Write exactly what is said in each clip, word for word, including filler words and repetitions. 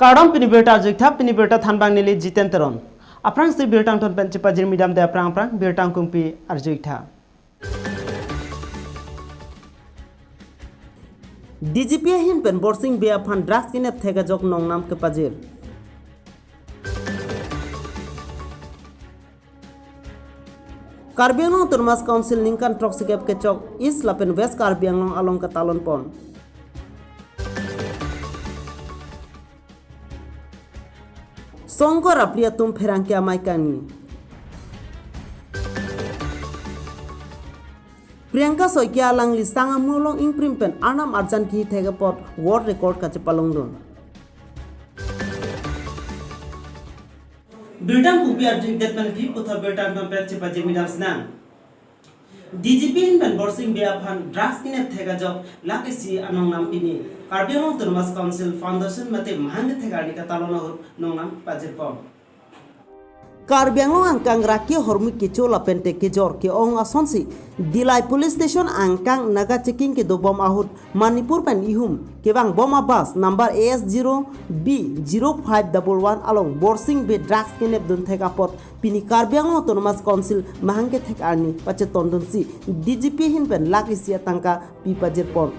Kardom, pini birta arju-ik tha, pini birta thanbang neli Jiten Teron. Aphrangsi birta angton pen chepajirmi damde aphrang aphrang birta angkungpi arju-ik tha. D G P ahin pen Borsing Bey aphan drugs kenep thek ajok nongnam kepajir. Karbi Anglong Autonomous Council ningkan throksikep kechok East lapen West Karbi Anglong along ketalon pon. Songkor apli atum pherangke amei kangni. Priyanka Saikia alangli sang amu along ingprim pen arnam arjan kihi thek apot world record kachepalongdun. Birta angkungpi arju-ikdet pen phi puthot birta angton pen chepajirmi dam sinang. D G P ahin pen Borsing Bey aphan drugs kenep thek ajok lakh isi anongnam pini Karbi Anglong Autonomous Council Foundation mate mahang kethek arni ketalon ahut nongnam pajir pon. Karbi Anglong angkang raki ahormu kecho lapente kejor ke-ong asonsi Dillai Police Station angkang naga checking kedobom ahut Manipur pen ihum kevang bom abus number A S zero B zero five double one along Borsing Bey drugs kenepdun thek apot pini Karbi Anglong Autonomous Council mahang kethek arni pachetondunsi D G P ahin pen lakh isi atangka pi pajir pon.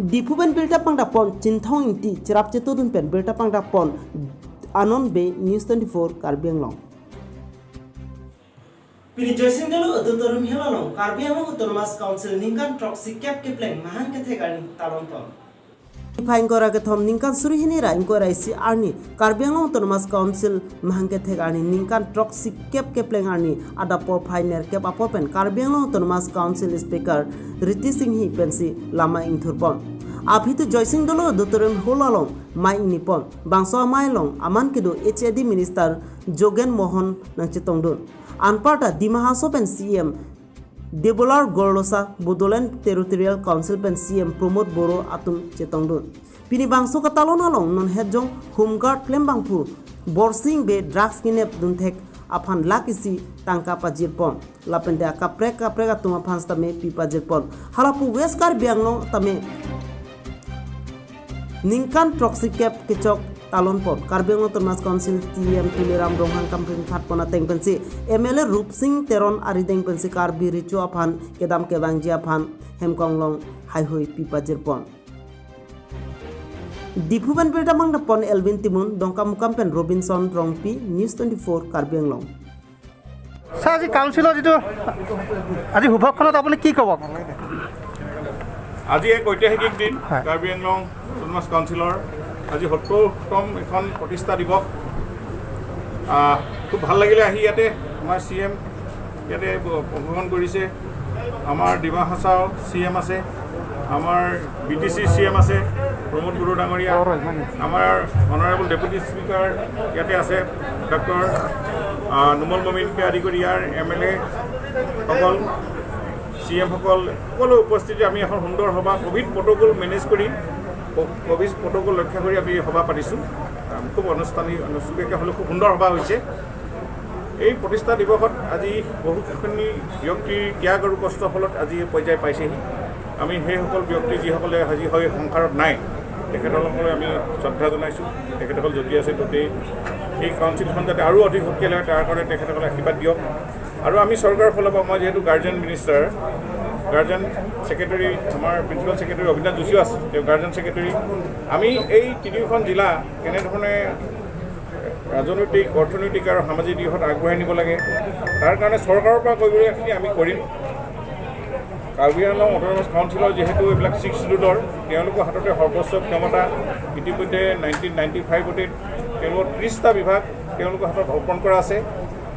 Diphu pen birta pangdak pon Chinthong Ingti, cherap chetodun pen birta pangdak pon Anon Bey, News twenty-four Karbi Anglong. Pini Joysing Doloi Auditorium Hall along Karbi Anglong Autonomous Council ningkan throksikep kepleng mahang kethek arni talon pon. Niphai ingkoi ra kethom ningkan suri hini ra ingkoi ra isi arni Karbi Anglong Autonomous Council mahang kethek arni ningkan throksikep kepleng arni adap porphai nerkep apor pen Karbi Anglong Autonomous Council Speaker Riti Singhi pensi lama ingthur pon. Aphi tu Joysing Doloi Auditorium Hall along mei ingni pon. Bangso amei along aman kedo H A D Minister Jogen Mohan nangchetongdun. Anparta Dima Hasao pen C M Debolal Gorlosa, Bodoland Territorial Council pen C M Pramod Boro atum chetongdun. Pini bangso ketalon along non hetjong Home Guard klembangphu Borsing Bey drugs kenepdun thek aphan lakh isi tangka pajir pon. Lapente akaprek kaprek atum aphan sitame pi pajir pon. Halapu West Karbi Anglong tame ningkan throksikep kechok talon pon. Karbi Anglong Autonomous Council T M Tuliram Ronghang kampring phat pon ateng pensi M L A Rupsing Teron arideng pensi Karbi Recho aphan kedam kevangji aphan hemkonglong haihui pi pajir pon. Diphu pen birta pangdak pon Elvin Timung, Dongkamukam pen Robinson Rongpi, News twenty-four Karbi Anglong. Sir, আজি কাউন্সিলৰ যিটো আজি শুভক্ষণত আপুনি কি ক'ব? আজি এক ঐতিহাসিক দিন। হয়। কাৰ্বি আংলং অট'নমাছ কাউন্সিলৰ আজি সত্তৰতম এখন প্ৰতিষ্ঠা দিৱস। আহ, খুব ভাল লাগিলে আহি ইয়াতে। আমাৰ চি এম ইয়াতে ব-, অংশগ্ৰহণ কৰিছে। আমাৰ ডিমা হাছাও চি এম আছে, আমাৰ বি টি চি চি এম আছে প্ৰমোদ বড়ো ডাঙৰীয়া, আমাৰ অনাৰেবল ডেপুটি স্পীকাৰ ইয়াতে আছে, ডক্টৰ, আহ, নুমল মমিনকে আদি কৰি ইয়াৰ এম এল এ সকল, চি এম সকল, সকলো উপস্থিতি আমি এখন সুন্দৰ সভা, ক'ভিড প্ৰট'কল মেনেজ কৰি ক-, ক'ভিড প্ৰট'কল ৰক্ষা কৰি আমি এই সভা পাতিছোঁ। আহ, খুব অনুষ্ঠানিক, আনুষ্ঠানিক হ'লেও খুব সুন্দৰ সভা হৈছে। এই প্ৰতিষ্ঠা দিৱসত আজি বহুখিনি ব্যক্তিৰ ত্যাগ আৰু কষ্টৰ ফলত আজি এই পৰ্যায় পাইছেহি। আমি সেইসকল ব্যক্তি যিসকলে আজি হয় সংসাৰত নাই, তেখেতসকললৈ আমি শ্ৰদ্ধা জনাইছোঁ। তেখেতসকল য'তেই আছে ত'তেই এই কাউন্সিলখন যাতে আৰু অধিক শক্তিশালী হয়, তাৰ কাৰণে তেখেতসকলে আশীৰ্বাদ দিয়ক। আৰু আমি চৰকাৰৰ ফালৰ পৰা, মই যিহেতু গাৰ্জেন মিনিষ্টাৰ, গাৰ্জেন ছেক্ৰেটেৰী, আমাৰ প্ৰিন্সিপাল ছেক্ৰেটেৰী অবিনাশ যোশীও আছে, তেওঁ গাৰ্জেন ছেক্ৰেটেৰী। আমি এই তিনিওখন জিলা কেনেধৰণে ৰাজনৈতিক, অৰ্থনৈতিক আৰু সামাজিক দিশত আগবঢ়াই নিব লাগে, তাৰ কাৰণে চৰকাৰৰ পৰা কৰিবলগীয়াখিনি আমি কৰিম। কাৰ্বি আংলং অট'নমাছ কাউন্সিলৰ যিহেতু এইবিলাক ছিক্স শ্বিডিউলৰ, তেওঁলোকৰ হাততে সৰ্বোচ্চ ক্ষমতা। ইতিমধ্যে নাইনটিন নাইনটি ফাইভতে তেওঁলোকৰ ত্ৰিশটা বিভাগ তেওঁলোকৰ হাতত অৰ্পণ কৰা আছে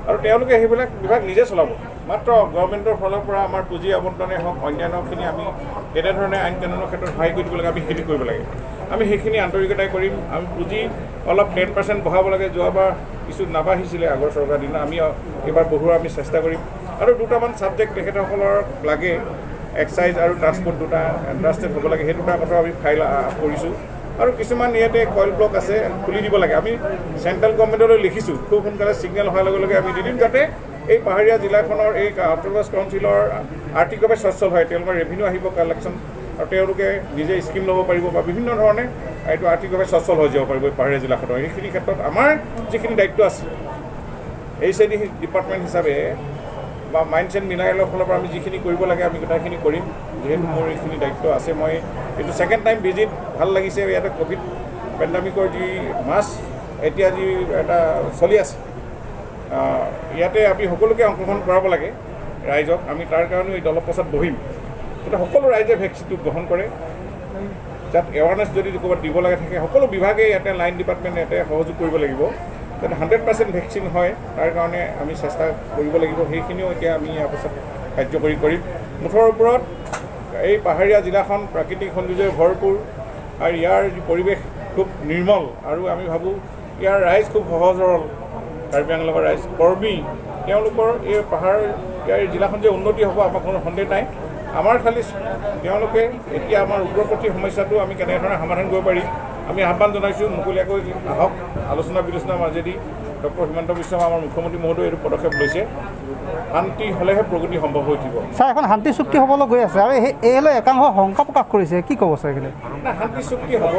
আৰু তেওঁলোকে সেইবিলাক বিভাগ নিজে চলাব। মাত্ৰ গভৰ্ণমেণ্টৰ ফালৰ পৰা আমাৰ পুঁজি আবণ্টনে হওক, অন্যান্যখিনি আমি কেনেধৰণে আইন কানুনৰ ক্ষেত্ৰত সহায় কৰি দিব লাগে, আমি সেইখিনি কৰিব লাগে। আমি সেইখিনি আন্তৰিকতাৰে কৰিম। আমি পুঁজি অলপ টেন পাৰ্চেণ্ট বঢ়াব লাগে, যোৱাবাৰ কিছু নাবাঢ়িছিলে আগৰ চৰকাৰ দিনত, আমি এইবাৰ বঢ়োৱাৰ আমি চেষ্টা কৰিম। আৰু দুটামান ছাবজেক্ট তেখেতসকলৰ লাগে, এক্সাইজ আৰু ট্ৰান্সপৰ্ট দুটা এণ্ট্ৰান্সটেড হ'ব লাগে, সেই দুটা কথা আমি ফাইল, আ, কৰিছোঁ। আৰু কিছুমান ইয়াতে কইল ব্লক আছে, খুলি দিব লাগে। আমি চেণ্ট্ৰেল গভৰ্ণমেণ্টলৈ লিখিছোঁ, খুব সোনকালে ছিগনেল হোৱাৰ লগে লগে আমি দি দিম, যাতে এই পাহাৰীয়া জিলাখনৰ এই কা-, অট'নমাছ কাউন্সিলৰ আৰ্থিকভাৱে সচ্ছল হয়, তেওঁলোকৰ ৰেভিনিউ আহিব, কালেকশ্যন আৰু তেওঁলোকে নিজে স্কিম ল'ব পাৰিব বা বিভিন্ন ধৰণে এইটো আৰ্থিকভাৱে সচ্ছল হৈ যাব পাৰিব এই পাহাৰীয়া জিলাখনৰ। সেইখিনি ক্ষেত্ৰত আমাৰ যিখিনি দায়িত্ব আছে, এইচ আই ডি ডিপাৰ্টমেণ্ট হিচাপে বা মাইণ্ডছ এণ্ড মিনাৰেলৰ ফালৰ পৰা আমি যিখিনি কৰিব লাগে, আমি গোটেইখিনি কৰিম। যিহেতু মোৰ এইখিনি দায়িত্ব আছে, মই এইটো ছেকেণ্ড টাইম ভিজিট, ভাল লাগিছে। ইয়াতে ক'ভিড পেণ্ডেমিকৰ যি মাছ এতিয়া যি এটা চলি আছে, আহ, ইয়াতে আমি সকলোকে অংশগ্ৰহণ কৰাব লাগে ৰাইজক। আমি তাৰ কাৰণেও এই দলপ পছত বহিম, যাতে সকলো ৰাইজে ভেকচিনটো গ্ৰহণ কৰে। যাত এৱাৰনেছ যদি ক'ৰবাত দিব লাগে থাকে, সকলো বিভাগে ইয়াতে, লাইন ডিপাৰ্টমেণ্ট ইয়াতে সহযোগ কৰিব লাগিব, যাতে হাণ্ড্ৰেড পাৰ্চেণ্ট ভেকচিন হয়। তাৰ কাৰণে আমি চেষ্টা কৰিব লাগিব। সেইখিনিও এতিয়া আমি ইয়াৰ পাছত কাৰ্যকৰী কৰিম। মুঠৰ ওপৰত এই পাহাৰীয়া জিলাখন প্ৰাকৃতিক সৌন্দৰ্যৰে ভৰপূৰ আৰু ইয়াৰ যি পৰিৱেশ খুব নিৰ্মল, আৰু আমি ভাবোঁ ইয়াৰ ৰাইজ খুব সহজ সৰল। কাৰ্বি আংলঙৰ ৰাইজ কৰ্মী, তেওঁলোকৰ এই পাহাৰীয়া জিলাখন যে উন্নতি হ'ব, আমাৰ কোনো সন্দেহ নাই। আমাৰ খালি তেওঁলোকে এতিয়া আমাৰ উগ্ৰপন্থী সমস্যাটো আমি কেনেধৰণে সমাধান কৰিব পাৰি, আমি আহ্বান জনাইছোঁ, মুকলিয়াকৈ আহক, আলোচনা বিলোচনাৰ মাজেদি। ডক্টৰ হিমন্ত বিশ্ব শৰ্মা, আমাৰ মুখ্যমন্ত্ৰী মহোদয়ে এইটো পদক্ষেপ লৈছে। শান্তি হ'লেহে প্ৰগতি সম্ভৱ হৈ উঠিব। ছাৰ, এখন শান্তি চুক্তি হ'বলৈ গৈ আছে আৰু এই, এই লৈ একাংশ শংকা প্ৰকাশ কৰিছে, কি ক'ব ছাৰ এইখিনি? না, শান্তি চুক্তি হ'ব।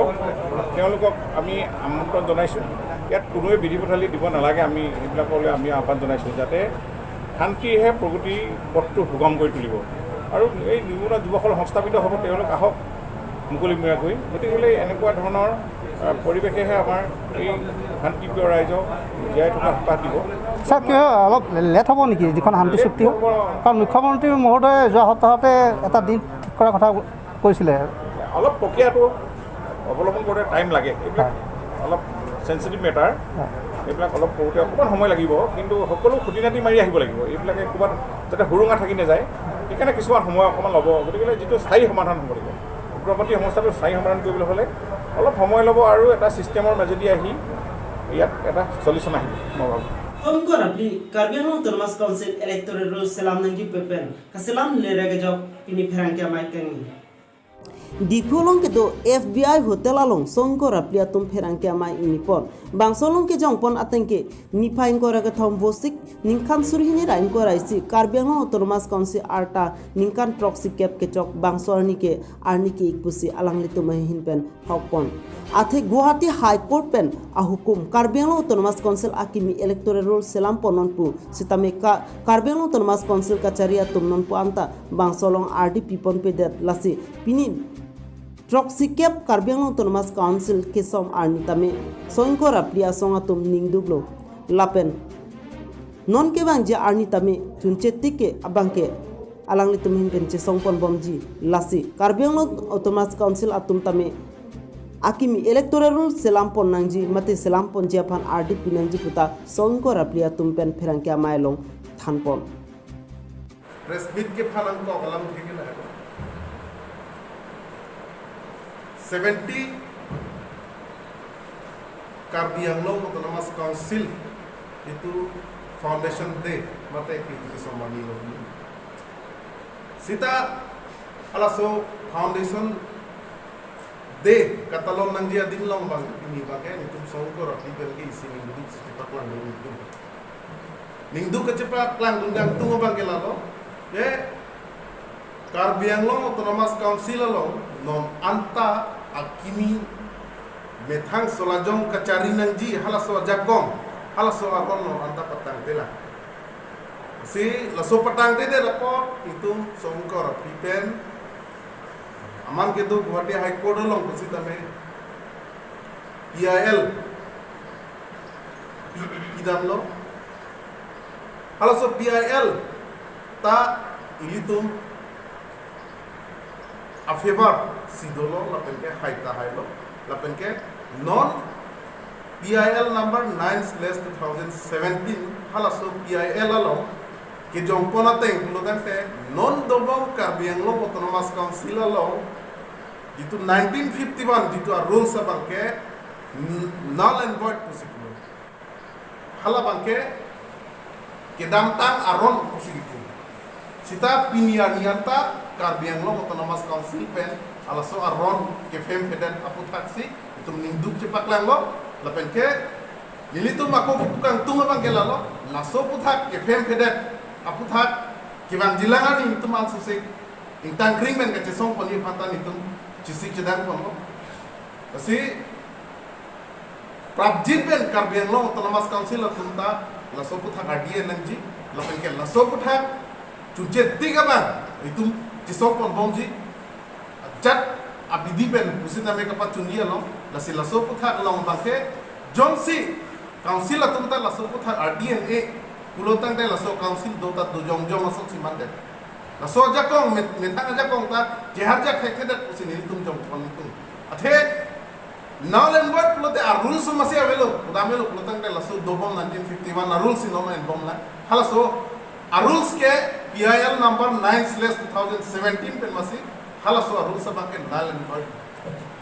তেওঁলোকক আমি আমন্ত্ৰণ জনাইছোঁ। ইয়াত কোনোৱে বিধি পথালি দিব নালাগে, আমি সেইবিলাকলৈ আমি আহ্বান জনাইছোঁ, যাতে শান্তিহে প্ৰগতি পথটো সুগম কৰি তুলিব। আৰু এই নিবনুৱা যুৱকসকল সংস্থাপিত হ'ব, তেওঁলোক আহক মুকলিমুৰীয়াকৈ। গতিকে এনেকুৱা ধৰণৰ, আহ, পৰিৱেশেহে আমাৰ এই শান্তিপ্ৰিয় ৰাইজক জীয়াই থকা সকাহ দিব। ছাৰ, কিয় অলপ লেট হ'ব নেকি যিখন শান্তি চুক্তি? লেট হ'ব। কাৰণ মুখ্যমন্ত্ৰী মহোদয়ে যোৱা সপ্তাহতে এটা দিন ঠিক কৰাৰ কথা কৈছিলে। অলপ প্ৰক্ৰিয়াটো অৱলম্বন কৰোঁতে টাইম লাগে। এইবিলাক হয়। অলপ ছেনচিটিভ মেটাৰ। হয়। এইবিলাক অলপ কৰোঁতে অকণমান সময় লাগিব, কিন্তু সকলো খুটি নাতি মাৰি আহিব লাগিব। এইবিলাকে ক'ৰবাত যাতে সুৰুঙা থাকি নাযায়, সেইকাৰণে কিছুমান সময় অকণমান ল'ব। গতিকে যিটো স্থায়ী সমাধান হ'ব লাগিব, উগ্ৰপন্থী সমস্যাটো স্থায়ী সমাধান কৰিবলৈ হ'লে অলপ সময় ল'ব আৰু এটা ছিষ্টেমৰ মাজেদি আহি ইয়াত এটা চলিউশ্যন আহিব, মই ভাবোঁ। Songko Rapli, Karbi Anglong Autonomous Council Electoral Roll selam nangji pepen kaselam le rega jok pini pherangke amei kangni. Diphu along kedo F B I Hotel along Songko Rapli atum pherangke amei ingni pon. Bangso along kejong pon ateng ke niphai ingkoi ra kethom Vosik ningkan suri hini ra ingkoi ra isi Karbi Anglong Autonomous Council arta ningkan throksi kep kechok bangso arni ke arni ke-ik pusi alanglitum ahin pen hok pon. Athe Guwahati High Court pen ahukum Karbi Anglong Autonomous Council akimi electoral roll selam pon non pu sitame ka Karbi Anglong Autonomous Council kachari atum non pu anta bangso along ardi pi ponpedet, lasi pini throksi kep Karbi Anglong Autonomous Council kesom arni tame Songko Rapli asong atum ningduklo lapen non kevangji arni tame chunche tik ke abang ke alanglitum ahin pen chesong pon bomji, lasi Karbi Anglong Autonomous Council atum tame akimi electoral roll selam pon nangji mate selam ponji aphan ardi pi nangji puta Songko Rapli atum pen pherangke amei along than pon. Press meet kephan nangkok alam thik la. Seventy Karbi Anglong Autonomous Council itu Foundation Day mate ke itu somani lo. Sita halaso Foundation Day katalon nangji adim along bang, pini abang ke nelitum Songko Rapli pen ke isi ningduk si chepaklang dun nelitum. Ningduk kachepaklang dun kangtung abang ke lalo, ye Karbi Anglong Autonomous Council along non anta akimi methang solajong kachari nangji halaso ajakong, halaso aron non anta patangte lang. Si laso patangtedet apot itum Songko Rapli pen aman kedo Guwahati High Court along pusitame P I L pidamlo. Halaso P I L ta ilitum a-favor si dolo lapen ke hai ta hailo lapen ke non P I L number nine slash two thousand seventeen halaso P I L along kejong pon ateng pulo tangte non dobom Karbi Anglong Autonomous Council along jitu nineteen fifty-one jitu a-rules abang ke n-, null and void pusi pulo. Hala abang ke kedamtang aron pusi kipu. Sita pini arni anta Karbi Anglong Autonomous Council pen halaso aron kefem fedet aputhaksi itum ningduk chepaklanglo lapen ke nelitum ako kipu kangtung abang ke lalo, laso aputhak kefem fedet aputhak kevangjilang arni itum ansose Ingtang kring pen kachesong ponji aphan ta nelitum chesik chedang ponlo. Lasi prapjin pen Karbi Anglong Autonomous Council atum ta laso aphuthak ardi nangji, lapen ke laso aphuthak chunche tik abang itum chesong ponbomji. Ajat abidi pen pusitame kapachunji along, lasi laso aphuthak along abangke jongsi council atum ta laso aphuthak ardi-e pulo tangte laso council do ta do jongjong asonsi mandet. Laso ajakong, met-, methang ajakong ta jeharjak thekthedet pusi nelitum jong pon nelitum. Athe null and void pulote a-rules masi avelo, pudam avelo pulo tangte laso dobom nineteen fifty-one a-rules si non enbomlang. Halaso a-rules ke P I L number nine slash two thousand seventeen pen masi, halaso a-rules abangke null and void.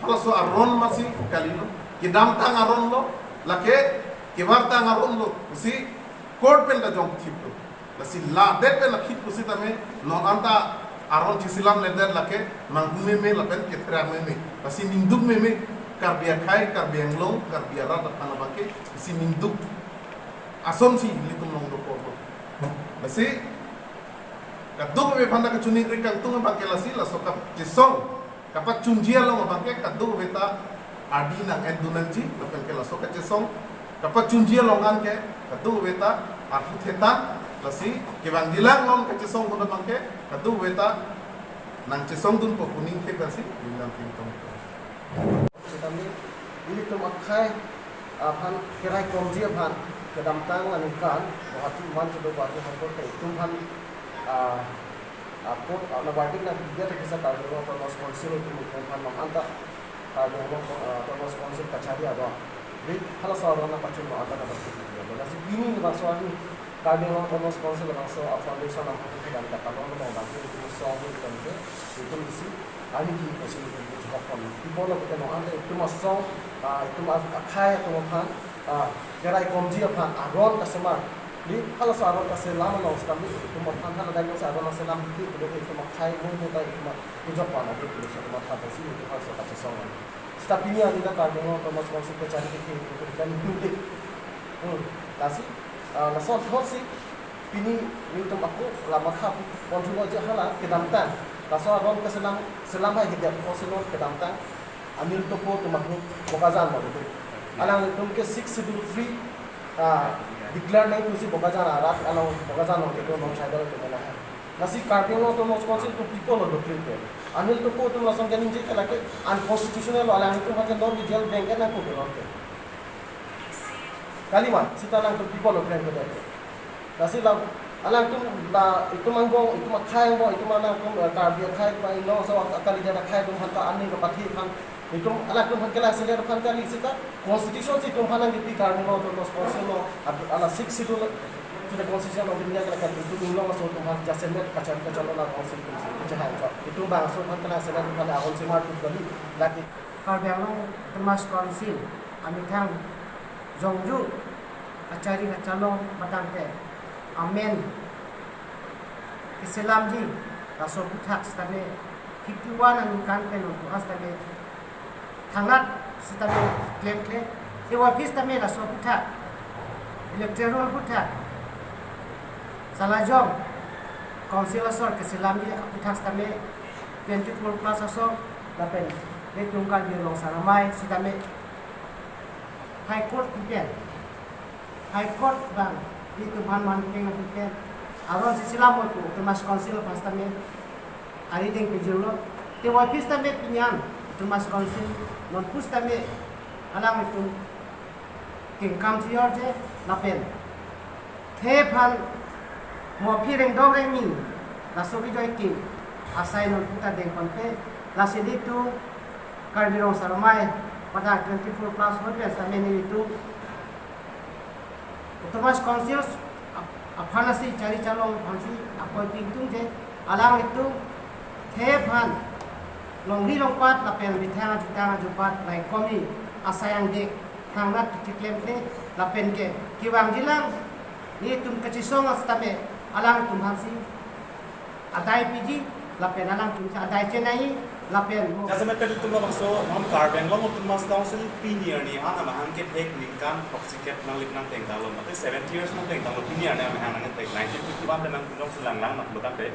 Halaso aron masi kalilo, kedamtang aron lo, lake kevartang aron lo pusi court pen ta jongthiplo. Lasi ladet pen akhit pusitame non anta aron chisilamledet, lake manghu meme lapen ketherak meme. Lasi ningduk meme, Karbi akhei, Karbi Anglong, Karbi arat aphan abangke isi ningduk asonsi ilitum long dokoklo. Lasi kadokave aphan ta kachiningri kangtung abangke lasi laso kachesong kapachunji along abangke kadokave ta ardi nang-endun nangji, lapen ke laso kachesong kapachunji along an ke kadokave ta arhu thetan, lasi kevangjilang non kachesong ahut abangke kadokave ta nangchesongdunpo pu ningke pensi ningkan tingtong. Sitame ilitum akhei aphan keraikomji aphan kedamtang aningkan Guwahati man chudo Guwahati High Court ke itum aphan, ah, ah, court, ah, na verdict nangpidet ke sa Karbi Anglong Autonomous Council itum itum aphan non anta Karbi Anglong, ah, Autonomous Council kachari abang. Di halaso aron nangpachun non anta nangpachun. Lasi pini labangso arni Karbi Anglong Autonomous Council labangso a-foundation nangpachun dan katalon abang bangke itum song itum ke itum isi arni ki kosi itum ke jokpon. Ibola kita non anta itum asong, ah, itum a-, akhei atum aphan, ah, keraikomji aphan aron kasemar. Di halaso aron kaselam along sitame itum aphan hala dai kosi aron kaselam di itum akhei mung mung dai itum kejokpon adi itum so itum aphan si itum halaso kachesong. Sita pini arni ta Karbi Anglong Autonomous Council kachari ke ke ke dan tunte. Hmm. Lasi, ah, lason thotsi pini nelitum ako la matha ponthulo je hala kedamtang. Laso aron kaselam selam hai hidat ko sino kedamtang. Anil Topo atum ako Bokajan lo betul. Alanglitum ke Sixth Schedule free, ah, declare nang pusi Bokajan arat along Bokajan along ke non tribal ke na hai. Lasi Karbi Anglong Autonomous Council atum people lo doctrine ke. Anil Topo atum lason ke ningje ke lake unconstitutional lo, alanglitum aphan ke non jail bang ke nangkok ke non ke. Kalima, sita alangtum people lo kren ke. Lasi la, alangtum la, itum angbong, itum akhei angbong, itum alangtum, eh, Karbi akhei, pa ino so akali jada akhei atum aphan ta ani kapathe aphan itum alangtum aphan kelang seler aphan kali sita constitution si itum aphan nangkipi Karbi Anglong Autonomous Council lo, ad-, ala Sixth Schedule to the Constitution of India kala kan itum inglong aso atum aphan jasemet kachan kachan lo la council itum si kachehang chot. Itum bangso aphan kelang seler aphan aron semar tu kali lagi. Karbi Anglong Autonomous Council amethang jongju kachari kachalong matang ke amen keselamji laso aphuthak sitame fifty-one aningkan pen lapu-an sitame thangnat sitame klemkle. Ewa aphi sitame laso aphuthak, electoral aphuthak, Salajong Council asor keselamji aphuthak sitame twenty-four plus asor lapen nelitum Karbi Anglong Saramai sitame High Court pen, High Court bang itum aphan man peng pen aron si selam mo tu Autonomous Council aphan sitame ari deng pejirlo. Te wa aphi sitame pini an Autonomous Council non pusitame alanglitum kengkam si jorje lapen the aphan mo aphi rengdong rengni laso kejoi ke asai non puta deng ponpe, lasi nelitum Karbi Anglong Saramai pada twenty-four plus ahut pen sitame nelitum Autonomous Council ap-, aphan si chari chalong aphan si akoi pingtung je alanglitum the aphan longri longpat lapen methang ajutang ajupat raikomji asai angdeng thangnat keklemkle lapen ke kevangjilang nelitum kachesong sitame alangtum aphan si adai piji lapen alangtum si adai chenei lapen mo. Jasemet pen itum labangso non Karbi Anglong Autonomous Council pini arni an amahang kethek ningkan throksi kep nanglik nangtengtanglo, mate seventy years nangtengtanglo, pini arni amahang nangkethek nineteen fifty-one pen nangpinong si langlang nangpulotangte.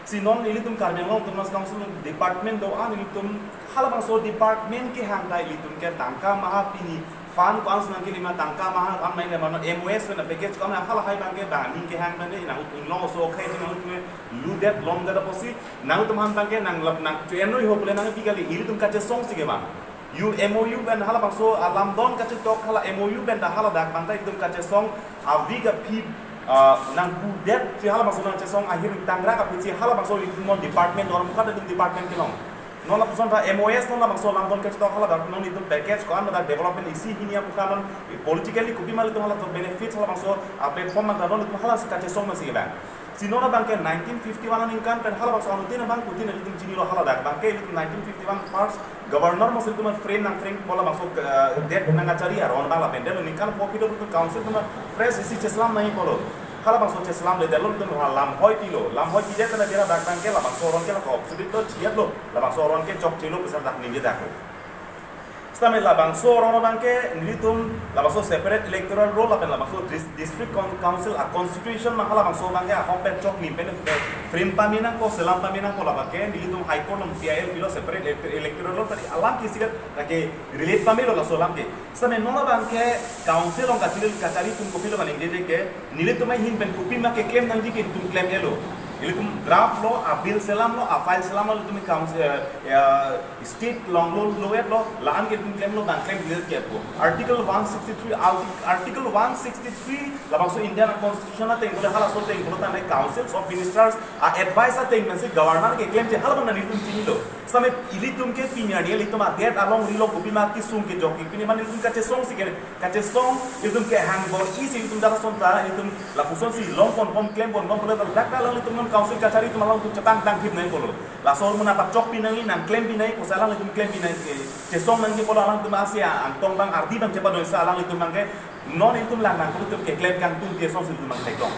Si non ilitum Karbi Anglong Autonomous Council department do-an, ilitum halabangso department kehang ta ilitum ke tangka maha pini fund ko-an si nangkele ma, tangka maha an mai le ma, non M O S pen a package ko-an halahai abangke bang ning kehang abangke nang inglong oso akhei nangtum ludet lomdet apotsi nangtum han abangke nang lap nang chu enroi ho pule nangpi kali, ilitum kachesong si ke bang. U M O U pen halabangso alamdon kachetok hala M O U pen ta haladak abang ta ilitum kachesong avi kaphi, ah, nangpudet si halabangso nangchesong ahir tangrak aphi si halabangso ilitum non department or mukat ilitum department kelong. Non lapuson ta M O S non labangso alamdon kachetok haladak non ilitum package ko-an ladak development isi hini apuka non politically kopima ilitum haladak benefit halabangso a platform abang ta non ilitum hala si kachesong ma si ke bang. Si non abangke nineteen fifty-one aningkan pen halabangso anuttin abang kutin ilitum chinilo haladak abangke ilitum nineteen fifty-one first governor mosi ilitum frame nang frame pu labangso, eh, det nangkachari aron abang lapen det aningkan po pilo ilitum council atum fresh isi cheslam nangji pulo. Halabangso cheslamledetlo ilitum ha lamhoi pilo. Lamhoi pidet pen adia ladak abangke labangso aron ke la obsolete lo, chiyatlo. Labangso aron ke chokchelo pu sa dak ningjedaklo. Sitame labangso aron abangke nelitum labangso separate electoral roll lapen labangso dis-, district con-, council a constitution ma halabangso abangke ahok pen chokni pen frame pame nangpo, selam pame nangpo labangke nelitum High Court along P I L pilo separate elect-, electoral roll tadi alam kisi kat lake relate pamelo laso alam ke. Sitame non abangke council along kachiri kachari atum kopilo kaningje ke nelitum ahin pen kopima keklem nangji ke nelitum klem-etlo. Ilitum draft lo, a bill selamlo, a file selamlo, ilitum council, eh, eh, state along lo, lo-etlo, la-an ke ilitum klemlo, bang klem bill ke po. Article one sixty-three, arti-, Article one sixty-three, labangso Indian Constitution ateng pule halaso ateng pule tangte Councils of Ministers a advice ateng pensi governor keklemji halabang nelitum chinilo. Sitame ilitum ke pini arni ilitum adet alongri lo kopima kesung kejok pini ma ilitum kachesong si ke kachesong ilitum kehang bor-i si ilitum dak ason ta ilitum lapuson si longpon pon klempon pon pule dak ta alanglitum non council kachari atum along atum chetang tangthip nangji pulo. Laso amonit apachok pi nangji nang klem pi nangji pusi alanglitum klem pi nangji ke chesong nangji pulo alanglitum asi angtong abang ardi abang chepadon si alanglitum abangke non ilitum lang nang ilitum keklem kangtung chesong si ilitum abang theklong.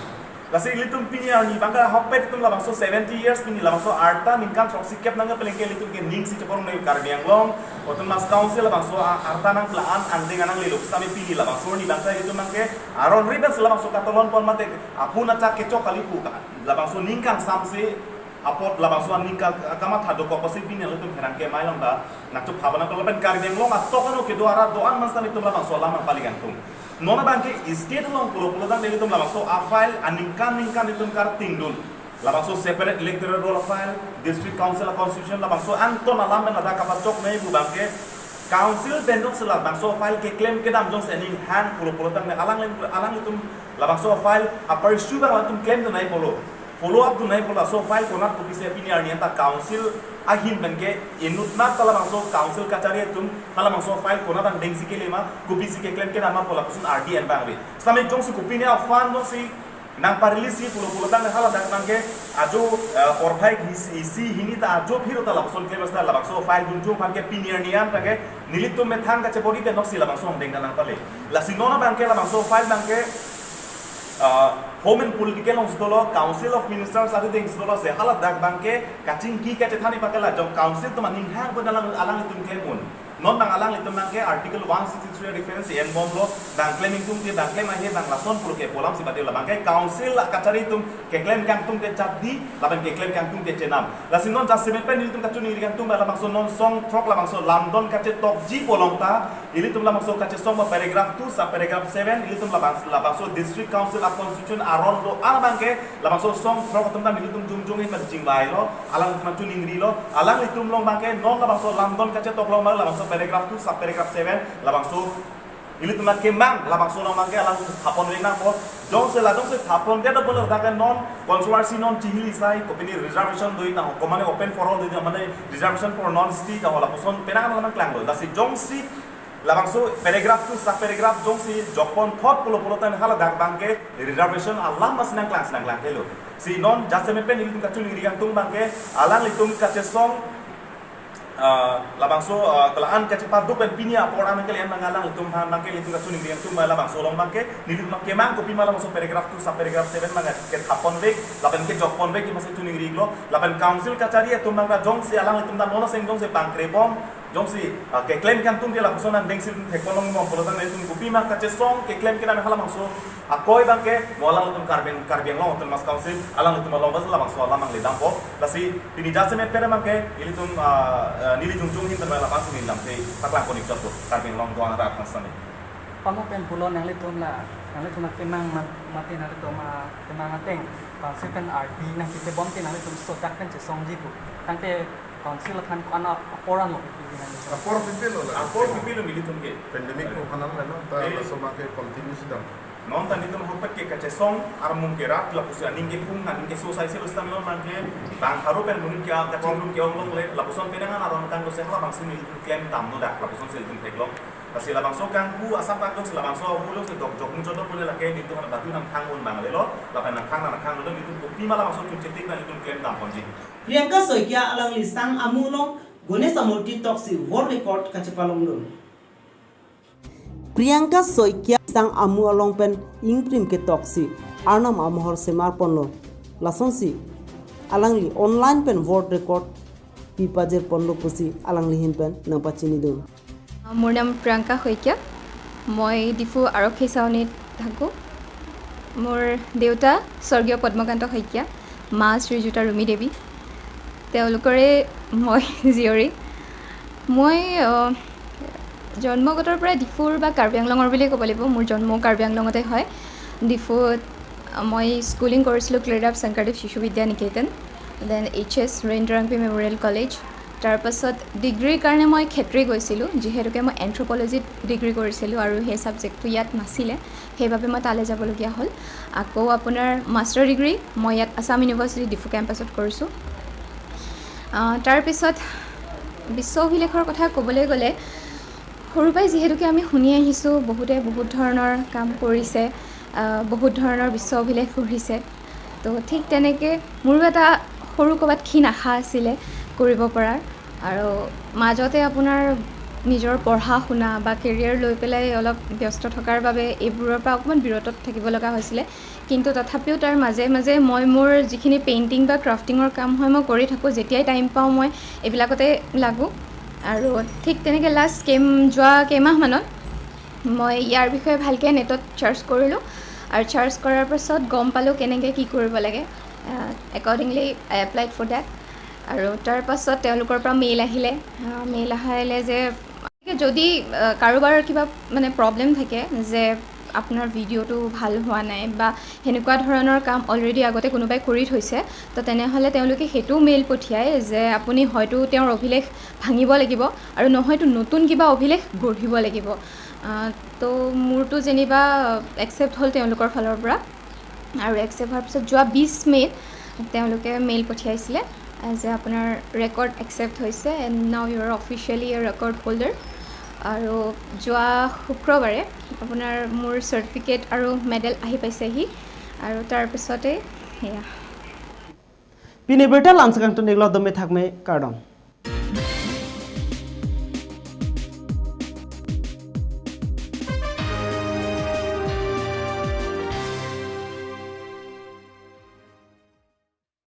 Lasi ilitum pini arni abangke ahokpet ilitum labangso seventy years pini labangso arta ningkan throksi kep nangkepeleng ke ilitum ke ning si chepon nangji Karbi Anglong Autonomous Council labangso a-, arta nangpla-an angdeng anang leluk sitame pini labangso arni abangke ilitum abangke aron ri abang si labangso katolon pon mate apun achak kechok kali pu ka labangso ning kangsam si apot labangso aning ka kamatha dokok apotsi pini ilitum pherangke mai lang ta nangchuk phabana tolo pen Karbi Anglong atok ano kedo arat do-an man sitame ilitum labangso alam nangpali kangtung. Non abangke state along pulo pulo tangte ilitum labangso a file aningkan ningkan ilitum kartingdun. Labangso separate electoral roll a file, district council a constitution labangso angton alam pen ladak kapachok nangji pu abangke council pen jongsi labangso file keklem kedam jongsi aning hang pulo pulo tangte alang alanglitum labangso file a pursue abang alanglitum klemdun nangji pulo. Follow up dun nangji pulo laso file konat kopisi pini arni anta council ahin pen ke inutnat ta labangso council kachari atum halabangso file konat angdeng si kele ma kopisi keklem kedam ma pu lapuson ardi en abang ave. Sitame jongsi kopine a fund jongsi nangpa-release pulo pulo tangte haladak abangke ajo, eh, porphai isi, isi hini ta ajo phiro ta lapuson klem sita labangso file dunjung aphan ke pini arni an abangke nelitum methang kachebor-i pen noksi labangso angdeng ta nangpale. Lasi non abangke labangso file abangke ah, Home and Political along si dolo, Council of Ministers ateng si dolo si haladak abangke kachingki kachethan abangke la jong council atum aning hang pen alang alanglitum klem un. Non abang alanglitum abangke Article one sixty-three reference enbomlo, bang klem ingtungte bang klem ahe bang lason pulo ke pu alam si bade la abangke council la kachari atum keklem kangtungte chadi lapen keklem kangtungte chenam. Lasi non jasemet pen nelitum kachiningri kangtung abang labangso non song throk labangso lamdon kachetokji pu along ta ilitum labangso kachesong abang paragraph two sub paragraph seven ilitum labang labangso district council a constitution aron do-an abangke labangso song throk atum ta nelitum jongjong ipan chingvailo, alanglitum chiningrilo, alanglitum along abangke non labangso lamdon kachetok along abang labangso paragraph two sub paragraph seven labangso ilitum akemang labangso along abangke alang thapon vek nangpo. Jongsi la jongsi thapon det apot ladak non controversy non chihili sai kopine reservation do-i ta ho, komane open for all do-i ta mane reservation for non-ST ta ho lapuson penang alang klanglo. Lasi jongsi labangso paragraph two sub paragraph jongsi jokpon thot pulo pulo tangte haladak abangke reservation alam masi nangklang si nangklang kelo. Si non jasemet pen ilitum kachiningri kangtung abangke alanglitum kachesong ah, labangso, ah, kelang kachepaduk pen pini apor an kele-en abang alanglitum aphan abangke ilitum kachiningri kangtung abang labangso along abangke nelitum kemang kopima labangso paragraph two sub paragraph seven abang kethapon vek lapen kejokpon vek masi chiningrilo lapen council kachari atum abang jongsi alanglitum ta non aseng jongsi pangkrebom Jongsi, ah, keklem kangtung dia lapuson an dengsi thekponlong mo pulotangte nelitum kopima kachesong keklem kedam halabangso akoi abangke mo alanglitum Karbi, Karbi Anglong Autonomous Council alanglitum along bas labangso alam angli dampo. Lasi pini jasemet pera abangke ilitum, ah, ah, neli jongjong ahin pen labangso neli lamthe paklang konik jatpo Karbi Anglong do-an arat aphan sitame. Pamo pen pulo nanglitum la, nanglitum akemang mat-, mate nanglitum akemang ateng council pen ardi nangketebomte nanglitum sodak pen chesongji pu. Tangte council aphan ko-an apor anlo pipi nanglitum? Apor pipilo la. Apor pipilo nelitum ke. Pandemic ko hanan la no, ta Eh. laso abangke continue si dam. Non ta nelitum ahokpet ke kachesong armung ke rat lapusi aning kephung aning keso asai si lo sitame non abangke bang haru pen monit ke kachingrum ke-ong longle lapuson penang an aron tanglo si halabangsi nelitum klemdamlo dak lapuson si nelitum theklong. Lasi labangso kanghu asap kanghu si labangso ahut si dokjok muchot do pule lake nelitum hana batu nangthang un banglelo, lapen nangthang nangthang lo nelitum kopima labangso chunchetik nelitum klemdamponji. Priyanka Saikia alangli sang amu along Ganesh amurti toksi world record kachepalongdun. Priyanka Saikia sang amu along pen ingprim ketoksi Arnam amohor semarponlo. Lasonsi alangli online pen world record pipajirponlo pusi alangli ahin pen nangpachinidun. মোৰ নাম প্ৰিয়ংকা শইকীয়া। মই ডিফু আৰক্ষী চাউনীত থাকোঁ। মোৰ দেউতা স্বৰ্গীয় পদ্মকান্ত শইকীয়া, মা শ্ৰীযুতা ৰুমি দেৱী। তেওঁলোকৰে মই জীয়ৰী। মই, আহ, জন্মগতৰ পৰা ডিফুৰ বা কাৰ্বি আংলঙৰ বুলিয়ে ক'ব লাগিব। মোৰ জন্ম কাৰ্বি আংলঙতে হয়। ডিফুত, আহ, মই স্কুলিং কৰিছিলোঁ ক্লেডাপ শংকৰদেৱ শিশু বিদ্যা নিকেতন, দেন এইচ এছ ৰেইনডৰাংপি মেমৰিয়েল কলেজ। তাৰপাছত ডিগ্ৰীৰ কাৰণে মই খেত্ৰী গৈছিলোঁ, যিহেতুকে মই এনথ্ৰপলজিত ডিগ্ৰী কৰিছিলোঁ আৰু সেই ছাবজেক্টটো ইয়াত নাছিলে, সেইবাবে মই তালৈ যাবলগীয়া হ'ল। আকৌ আপোনাৰ মাষ্টাৰ ডিগ্ৰী মই ইয়াত আছাম ইউনিভাৰ্চিটি ডিফু কেম্পাছত কৰিছোঁ। আহ, তাৰপিছত বিশ্ব অভিলেখৰ কথা ক'বলৈ গ'লে, সৰুৰ পৰাই যিহেতুকে আমি শুনি আহিছোঁ, বহুতে বহুত ধৰণৰ কাম কৰিছে, আহ, বহুত ধৰণৰ বিশ্ব অভিলেখ গঢ়িছে। তো ঠিক তেনেকে মোৰো এটা সৰু ক'ৰবাত ক্ষীণ আশা আছিলে কৰিব পৰাৰ। আৰু মাজতে আপোনাৰ নিজৰ পঢ়া শুনা বা কেৰিয়াৰ লৈ পেলাই অলপ ব্যস্ত থকাৰ বাবে এইবোৰৰ পৰা অকণমান বিৰত থাকিব লগা হৈছিলে। কিন্তু তথাপিও তাৰ মাজে মাজে মই মোৰ যিখিনি পেইণ্টিং বা ক্ৰাফটিঙৰ কাম হয় মই কৰি থাকোঁ। যেতিয়াই টাইম পাওঁ মই এইবিলাকতে লাগোঁ। আৰু ঠিক তেনেকে লাষ্ট কেম-, যোৱা কেইমাহমানত মই ইয়াৰ বিষয়ে ভালকে নেটত চাৰ্চ কৰিলোঁ আৰু চাৰ্চ কৰাৰ পাছত গম পালোঁ কেনেকে কি কৰিব লাগে। Accordingly I applied for that। আৰু তাৰ পাছত তেওঁলোকৰ পৰা মেইল আহিলে। আহ, মেইল আহিলে যে যদি, আহ, কাৰোবাৰ কিবা মানে প্ৰব্লেম থাকে যে আপোনাৰ ভিডিঅ'টো ভাল হোৱা নাই বা সেনেকুৱা ধৰণৰ কাম অলৰেডি আগতে কোনোবাই কৰি থৈছে, তো তেনেহ'লে তেওঁলোকে সেইটোও মেইল পঠিয়ায় যে আপুনি হয়তো তেওঁৰ অভিলেখ ভাঙিব লাগিব আৰু নহয়তো নতুন কিবা অভিলেখ গঢ়িব লাগিব। আহ, তো মোৰতো যেনিবা একচেপ্ট হ'ল তেওঁলোকৰ ফালৰ পৰা। আৰু একচেপ্ট হোৱাৰ পিছত যোৱা বিছ মে'ত তেওঁলোকে মেইল পঠিয়াইছিলে যে আপোনাৰ ৰেকৰ্ড একচেপ্ট হৈছে, and now you are officially a record holder। আৰু যোৱা শুক্ৰবাৰে আপোনাৰ মোৰ চাৰ্টিফিকেট আৰু মেডেল আহি পাইছেহি। আৰু তাৰ পিছতে সেয়া। Pini birta lam sekang tun iklo, dome thakme, kardom.